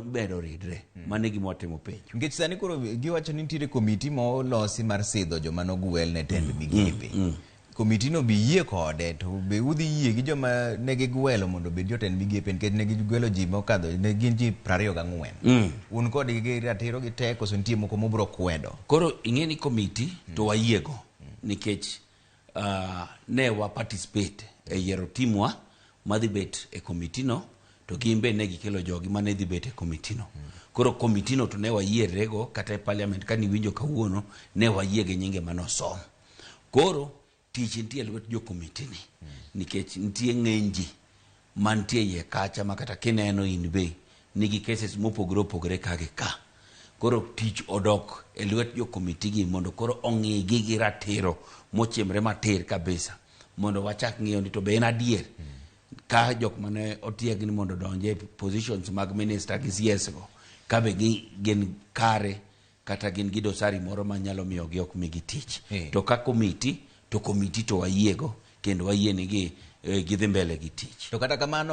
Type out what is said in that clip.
medo ridre. Mano e gima watemo penjo. Nikech sani koro giwacho ni nitiere komiti ma olosi mar sidho joma nogwel ne tend migepe. Komiti no bi yie kode to be udhi yie gi joma ne gigwelo mondo obed jotend migepe nikech ne gigwelo ji mokadho ne gin ji 24. Un kodgi gi ratiro gi te koso nitie moko mubro kwedo? Koro ing'e ni komiti to wayiego nikech ne wa participate e yiero timwa madhi bet e komiti no, to gin be ne gikelo jogi mane dhi bet e komiti no. Koro komiti no to ne wayierego kata e parliament ka niwinjo kawuono ne wayie gi nyinge manosom. Koro tich nitie e lwet jo komiti ni nikech nitie ng'eny ji mantie iye kacha ma kata kineno in be nigi cases mopogore opogore ka gi ka. Koro tich odok e lwet jo komiti gi mondo koro ong'igi gi ratiro mochimre matir kabisa mondo wachak ng'iyo ni to be en adier ka jok mane otieg ni mondo odonj e positions mag minister gi CS go ka be gin kare kata gin gi dosari moro manyalo miyo gi ok migi tich. To ka komiti to komiti to wayiego kendo wayie ni gi gidhi mbele gi tich. To kata kamano